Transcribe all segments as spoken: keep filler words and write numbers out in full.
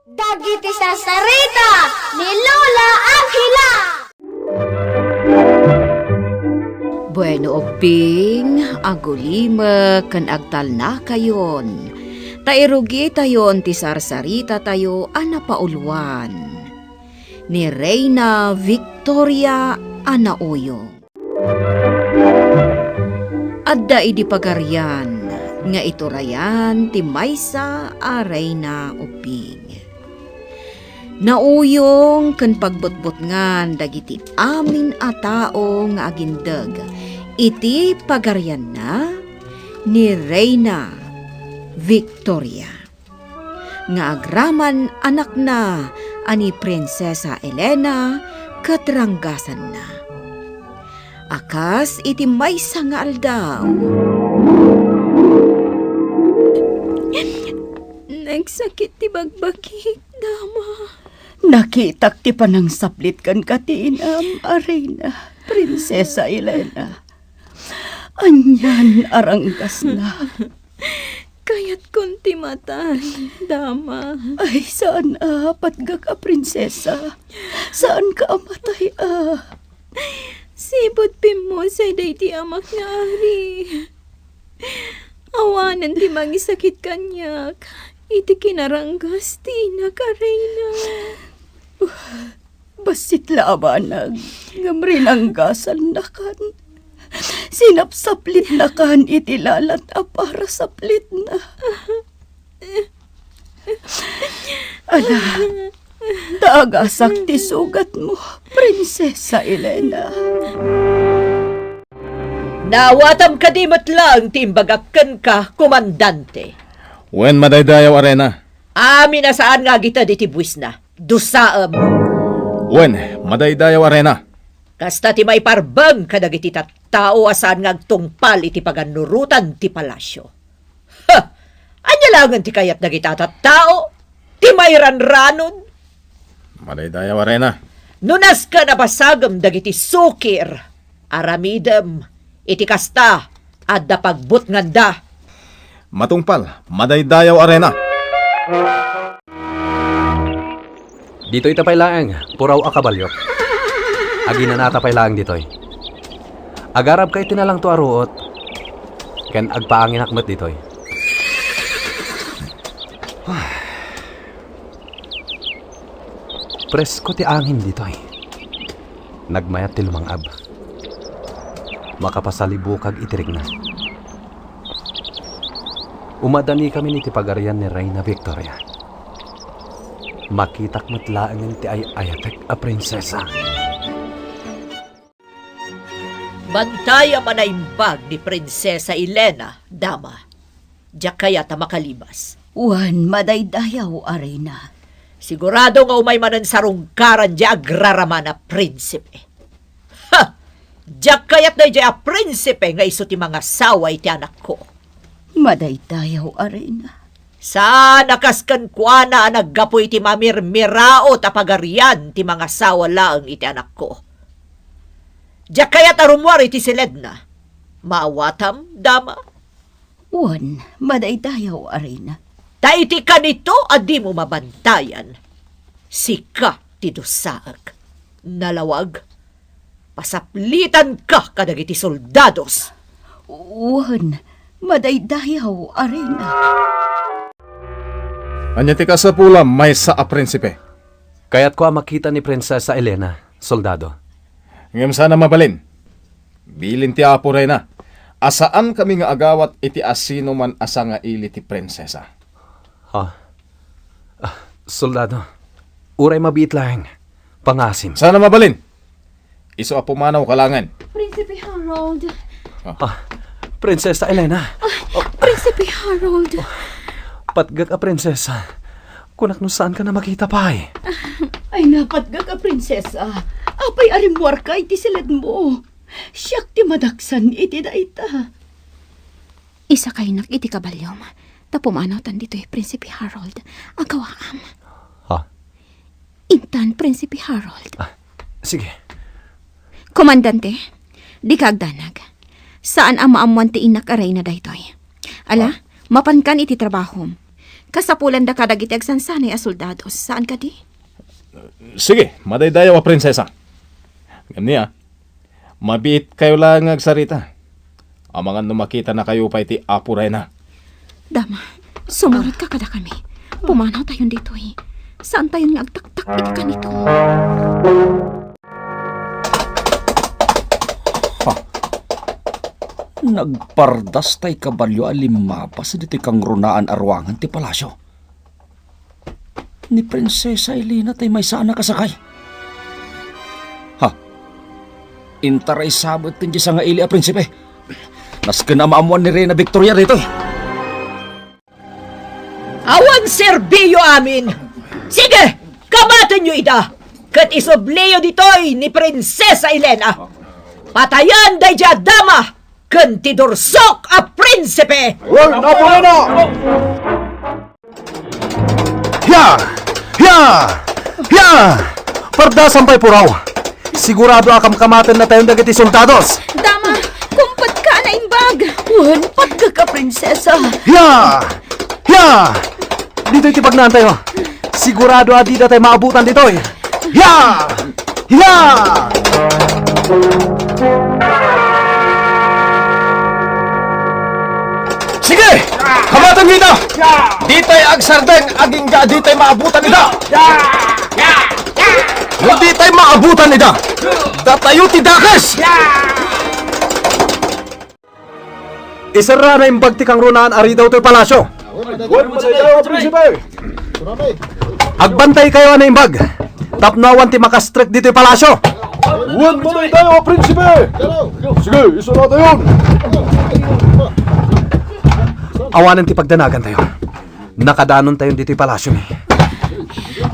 Dagiti sarsarita ni Lola Angela. Bueno, ubbing, agulimek ken agtalnakayon, ta irugitayon ti sarsaritatayo a napauluan ni Reina Victoria a nauyong. Adda idi pagarian nga iturayan ti maysa a reyna ubbing. Nauyong ken pagbutbutngan dagiti amin a tao nga agindeg iti pagarianna ni Reina Victoria, nga agraman anakna a ni Prinsesa Elena ket ranggasanna. A kas iti maysa nga aldaw. Nagsakit ti bagbagik, Dama. Nakitak ti panangsaplit kenka ti inam a reyna, Prinsesa Elena. Anian a ranggasna. Kayatkon ti matay, Dama. Ay, saan a, patgek a prinsesa. Saanka a matay a. Sipud pimmusay daydi amak nga ari. Awanen ti mangisakit kaniak iti kinaranggas ti inak a reyna. Bassit la a banag, ngem rinanggasannakan. Sinapsaplitnakan iti lalat a parasaplitna. Ala, ta agasak ti sugatmo, Prinsesa Elena. Naawatam kadi met laeng ti imbagak kenka, Komandante? Wen, madaydayaw a reyna. Amin a saan nga agited iti buisna. Dusaem. Wen, madaydayaw a reyna. Kasta ti maiparbeng kadagiti tattao a saan nga agtungpal iti pagannurotan ti palasio. Ha! Ania laengen ti kayat dagita tattao? Ti mairanranon? Madaydayaw a reyna. No nasken a basagem dagiti sukir, aramidem iti kasta, adda pagbutnganda. Matungpal, madaydayaw a reyna. Ditoyta pay laeng, puraw a kabalio. Aginanata pay laeng ditoy. Agarabka iti nalangto a ruot, ken agpaanginak met ditoy. Presko ti angin ditoy. Nagmayat ti lumang-ab. Makapasalibukag iti rikna. Umadanikami iti pagarian ni Reina Victoria. Makitak met laengen ti ay-ayatek a prinsesa. Bantayam a naimbag ni Prinsesa Elena, Dama. Diak kayat a makalibas. Wen, madaydayaw a reyna. Sigurado nga umay manen sarungkaran diay agraraman a prinsipe. Ha! Diak kayat daydiay a prinsipe nga isu ti mangasawa iti anakko. Madaydayaw a reyna. Saan a kas kenkuana a naggapu iti mamirmiraot a pagarian ti mangasawa laeng iti anakko. Diak kayat a rummuar iti siledna. Maawatam, Dama? Wen, madaydayaw a reyna. Ta iti kanito a dimo mabantayan, sika ti dusaek. Nalawag, pasaplitanka kadagiti soldados. Wen, madaydayaw a reyna. Ania ti kasapulam, maysa a prinsipe? Kayatko a makita ni Prinsesa Elena, soldado. Ngem saan a mabalin. Bilin ti Apo Reyna a saankami nga agawat iti asinoman a sangaili ti prinsesa. Ha? Ah, soldado, uray mabiit laeng, pangasim. Saan a mabalin. Isu a pumanawka laengen. Prinsipe Harold. Ah, Prinsesa Elena. Ah, Prinsipe Harold. Patgek a prinsesa. Kunak no saanka a makita pay. Ay, napatgek a prinsesa. Apay a rimmuarka iti siledmo? Siak ti madaksan iti dayta. Isakaynak iti kabaliom, ta pumanawtan ditoy, Prinsipe Harold. Agawaam. Ha? Intan, Prinsipe Harold. Ah, sige. Komandante, dika agdanag. Saan a maammuan ti innak a reyna daytoy. Ala, ah, mapankan iti trabahom. Kasapulan da kadagiti agsansanay a soldados, saan kadi? Sige, madaydayaw a prinsesa. Ngem nia, mabiitkayo laeng nga agsarita. Amangan no makitanakayo pay ti Apo Reyna. Dama, sumurotka kadakami. Pumanawtayon ditoy. Saantayon nga agtaktak iti kanito. Ha? Nagpardas tay kabalio a limmapas ditoy kangrunaan a ruangan ti palasio. Ni Prinsesa Elena tay maysa a nakasakay. Ha? Inta raysabet ti sangaili a prinsipe. Nasken a maammoan ni Reyna Victoria ditoy. Awan serbiyo amin! Sige, kamatenyo ida, ket isubliyo ditoy ni Prinsesa Elena. Patayan daydiay a dama ken ti dursok a prinsipe! Wen, Apo Reyna! Hia! Hia! Hia! Pardasam pay puraw! Sigurado a kamkamatennatayon dagiti soldados! Dama, kumpet ka a naimbag! Wen, patgek a prinsesa! Hia! Hia! Ditoy ti pagnaantayo. Sigurado a dida tay maabutan ditoy. Hia! Hia! Sige! Kamatenyo ida! Ditay agsardeng agingga ditay maabutan ida! No ditay maabutan ida, datayo ti dakes! Iserra a naimbag ti kangrunaan a ridaw toy palasio. Wen, madaydayaw a prinsipe. Agbantaykayo a naimbag tapno awan ti makastrek ditoy palasio. Wen, madaydayaw a prinsipe. Sige, iserratayon. Awanen ti pagdanagantayo. Nakadanontayon ditoy palasio mi.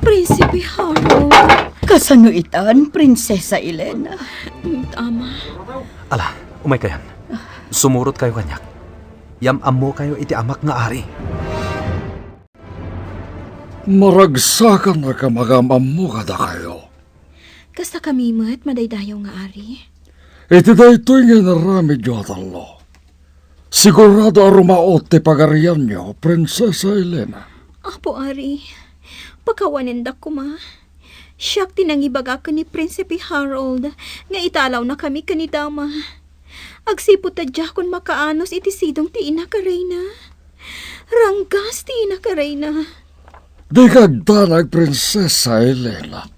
Prinsipe Harold. Kasano itan, Prinsesa Elena? Ama. Ala, umaykayan. Sumurotkayo kaniak. Yam-ammokayo iti amak nga ari. Maragsakan a kamakam-ammo kadakayo. Kasta kami met, madaydayaw nga ari. Iti daytoy nga inaramidyo a tallo, sigurado a rumaot ti pagarianyo, Prinsesa Elena. Apo Ari, pakawanendak koma. Siak ti nangibaga ken ni Prinsipe Harold nga italawnakami ken ni Dama. Agsipud ta diakon makaanus iti sidong ti inak a reyna. Ranggas ti inak a reyna. Dika agdanag, Prinsesa Elena.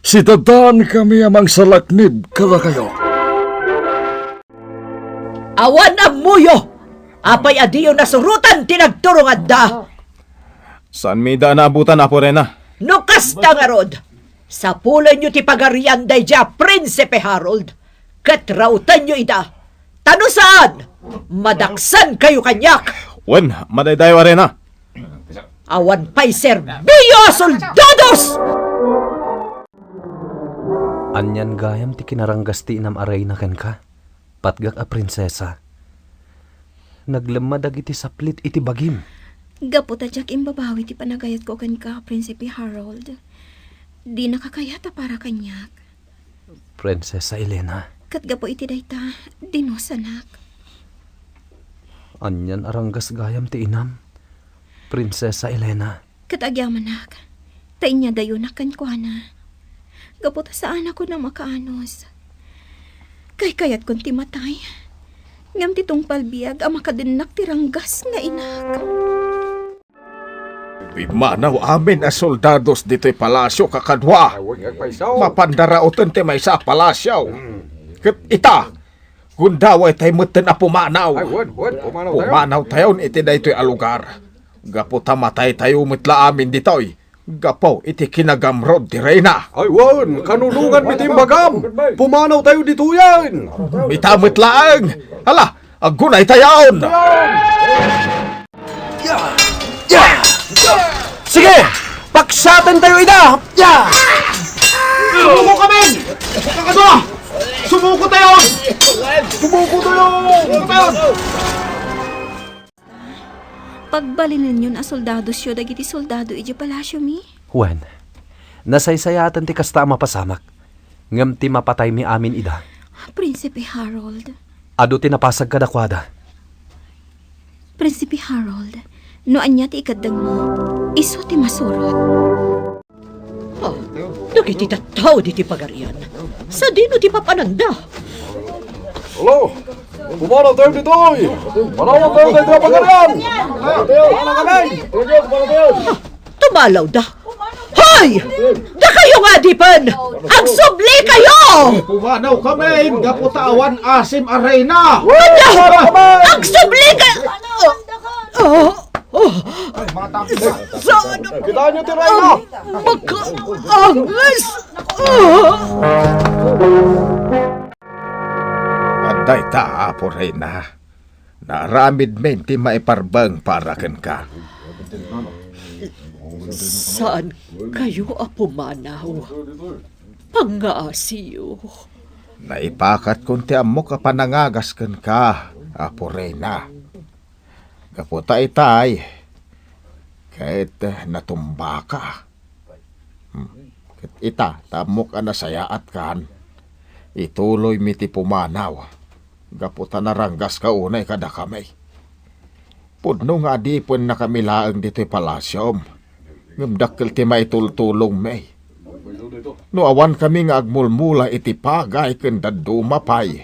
Sitadankami a mangsalaknib kadakayo. Awan ammoyo! Apay a diyo nasurotan ti nagturonganda? Saanmi ida a naabutan, Apo Reyna. No kasta ngarud, sapulenyo ti pagarian daydiay a Prinsipe Harold, ket raotenyo ida. Ta no saan, madaksankayo kaniak. Wen, madaydayaw a reyna. Awan pay serbiyo a soldados! Anian gayam ti kinaranggas ti inam a reyna kenka, patgek a prinsesa. Naglemmad dagiti saplit iti bagim. Gapu ta diak imbabawi ti panagayatko kenka, Prinsipe Harold, dinaka kayat a para kaniak. Prinsesa Elena. Ket gapu iti dayta, dinusanak. Anian a ranggas gayam ti inam, Prinsesa Elena. Ket agyamanak, ta inyadayonak kenkuana. Gapu ta saanakon a makaanus. Kaykayatkon ti matay, ngem ti tungpal biag a makadennak ti ranggas nga inak. Pimmanaw amin a soldados ditoy palasio, kakadua. Mapanda raoten ti maysa a palasio. Ket ita, gundawaytayo metten a pumanaw. Pumanawtayon iti daytoy a lugar. Gapu ta mataytayo met la amin ditoy, gapu iti kinagamrud ti reyna. Ay, wen, kanunoganmi ti imbagam. Pumanawtayo ditoyen. Ita met laeng. Hala, aggunaytayon. Sige! Paksatentayo ida! Sumuko kami! Kakadua! Sumuko tayo! Sumuko tayo! Sumuko tayo! Pagbalinenyon a soldadosyo dagiti soldado idiay palasiomi? Wen, nasaysayaten ti kasta a mapasamak, ngem ti mapataymi amin ida. Prinsipe Harold. Adu ti napasag kadakuada. Prinsipe Harold, No ania ti ikeddengmo, isu ti masurot. Ah, dagiti tattao diti pagarian, sadino ti papananda? Hello! Pumanaw tayo ditoy! Manawag tayo ditoy pagarian! Manawag kami! Ah, tumalawda. Hoy! Dakayo nga adipen! Agsubli kayo! Pumanaw kami! Gapu ta awan asim a reyna! Hala! Agsubli ka-, oh, oh. Saan? Kitaen niyo ti reyna! Makaangas! Ah! Adda ita, Apo Reyna. Naaramidmi ti maiparbeng para kenka. Saan kayo a pumanaw? Pangngaasiyo. Naipakatkon ti ammok a panangagas kenka, Apo Reyna. Gapu ta itay, ket natumbaka. Hmm. Ket ita, ta ammok a nasayaatkan, ituloymi ti pumanaw, gapu ta naranggaska unay kadakami. Pudno nga adipennakami laeng ditoy palasiom, ngem dakkel ti maitultulongmi. No awankami nga agmulmula iti pagay ken dadduma pay,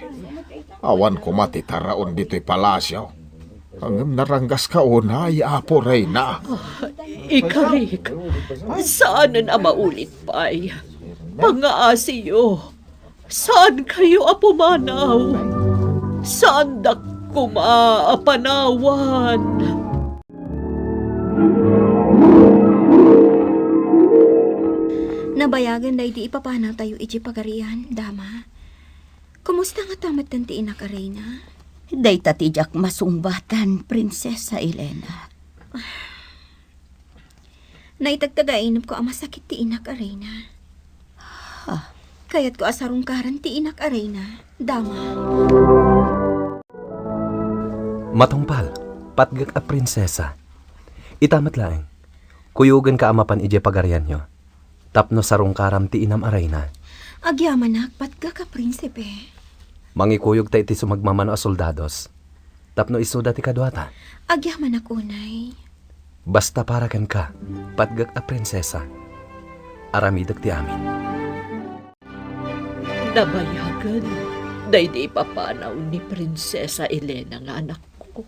awan koma ti taraon ditoy palasio. Ngem naranggaska unay, Apo Reyna. Ah, ikarik, saanen a maulit pay. Pangngaasiyo, saan kayo a pumanaw. Saandak koma a panawan. Nabayagen daydi ipapanawtayo iti pagarian, Dama. Kumusta ngata metten ti inak a reyna? Dayta ti diak masungbatan, Prinsesa Elena. Naitegteg a inepko a masakit ti inak a reyna. Ha? Kayatko a sarungkaran ti inak a reyna, Dama. Matungpal, patgek a prinsesa. Ita met laeng, kuyogenka a mapan idiay pagarianyo tapno sarungkaram ti inam a reyna. Agyamanak, patgek a prinsipe. Mangikuyogta iti sumagmamano a soldados tapno isuda ti kaduata. Agyamanak unay. Basta para kenka, patgek a prinsesa. Aramidek ti amin. Nabayagen daydi ipapanaw ni Prinsesa Elena nga anakko.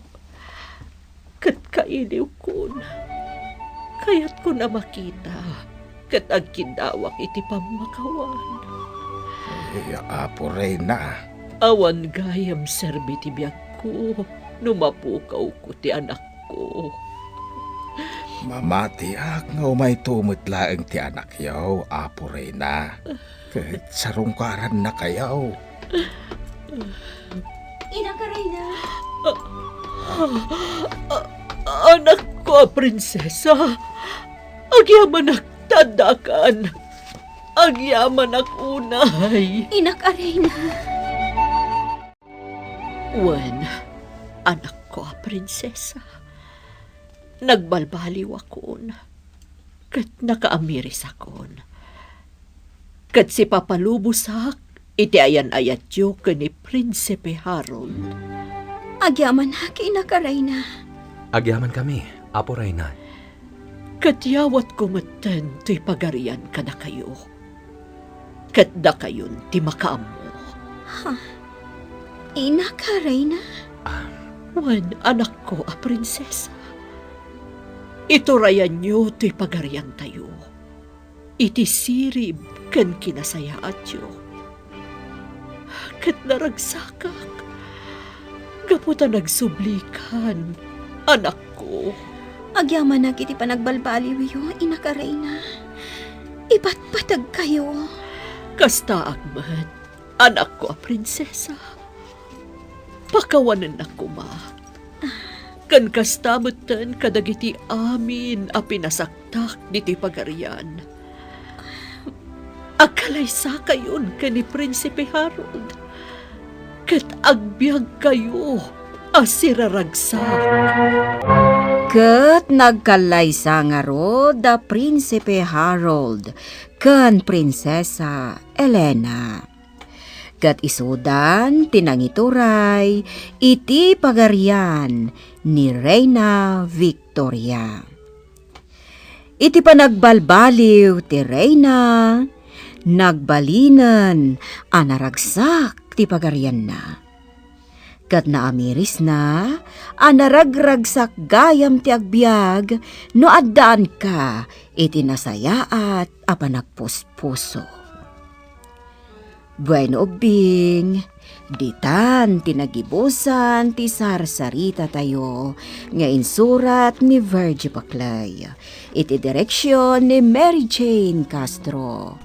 Ket kailiwkon, kayatkon a makita ket agkiddawak iti pammakawan. Ay, Apo Reyna. Awan gayam serbi ti biagko no mapukawko ti anakko. Mamatiak nga umayto met laeng ti anakyo, Apo Reyna. Ket sarungkarannakayo. Inak a reyna. A-, a-, anakko a prinsesa, agyamanak ta addakan. Agyamanak unay. Inak a reyna. Wen, anakko a prinsesa, nagbalbaliwakon ket nakaamirisakon. Ket sipapalubosak iti ayan-ayatyo ken ni Prinsipe Harold. Agyamanak, inak a reyna. Agyamankami, Apo Reyna. Ket yawatko metten toy pagarian kadakayo. Ket dakayon ti makaammo. Ha? Inak a reyna? Ah. Wen, anakko a prinsesa. Iturayanyo toy pagariantayo iti sirib ken kinasayaatyo. Ket naragsakak gapu ta nagsublikan, anakko. Agyamanak iti panagbalbaliwyo, inak a reyna. Ipatpategkayo. Kastaak met, anakko a prinsesa. Pakawanennak koma. Ken kasta metten kadagiti amin a pinasaktak ditoy pagarian. Agkalaysakayon ken ni Prinsipe Harold, ket agbiagkayo a siraragsak. Ket nagkallaysa ngarud da Prinsipe Harold ken Prinsesa Elena. Ket isudan ti nangituray iti pagarian ni Reyna Victoria. Victoria. Iti panagbalbaliw ti reyna, nagbalinen a naragsak ti pagarianna. Ket naamirisna a naragragsak gayam ti agbiag no addaanka iti nasayaat a panagpuspuso. Bueno, ubbing, ditan ti nagibusan ti sarsaritatayo nga insurat ni Virgie Paclay, iti direksion ni Mary Jane Castro.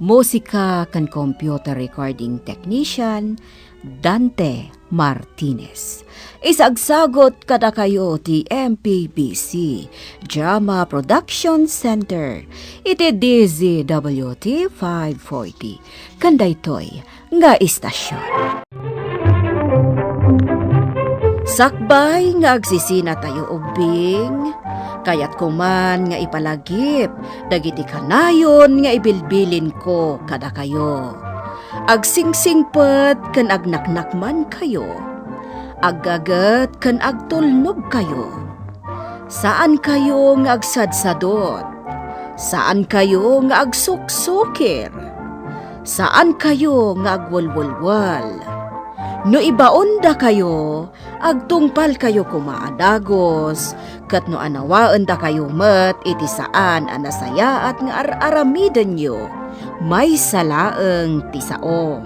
Musika ken computer recording technician, Dante Martinez. Isagsagot kadakayo ti M P B C Drama Production Center iti D Z W T five forty, ken daytoy nga istasyon. Sakbay nga agsisinatayo ubbing, kayatko man nga ipalagip dagiti kanayon nga ibilbilinko kadakayo. Agsingsingpet ken agnaknakmankayo. Aggaget ken agtulnogkayo. Saankayo nga agsadsadot. Saankayo nga agsuksukir. Saankayo nga agwelwelwel. No ibaondakayo, agtungpalkayo koma a dagus, ket no anawaendakayo met iti saan a nasayaat nga ar-aramidenyo, maysa laeng ti sao.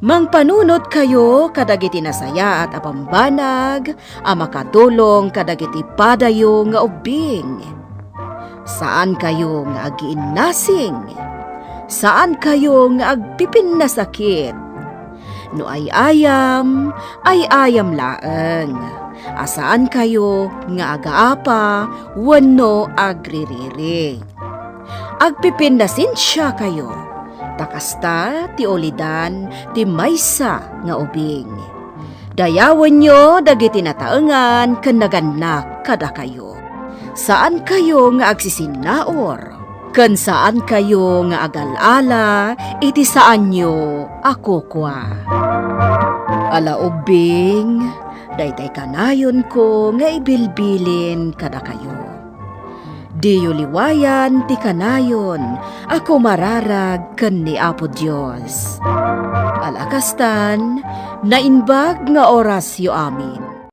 Mangpanunotkayo kadagiti nasayaat a bambanag a makatulong kadagiti padayo nga ubbing. Saankayo nga agiinnasing. Saankayo nga agpipinnasakit. No ay-ayam, ay-ayam laeng. A saankayo nga agaapa wenno agririri. Agpipinnasensiakayo, ta kasta ti ulidan ti maysa nga ubing. Dayawenyo dagiti nataengan ken nagannak kadakayo. Saankayo nga agsisinnaur, ken saankayo nga agal-ala iti saanyo a kukua. Ala ubbing, daytay kanayonko nga ibilbilin kadakayo. Diyo liwayan ti kanayon a kumararag ken ni Apo Dios. Ala kastan, naimbag nga orasyo amin.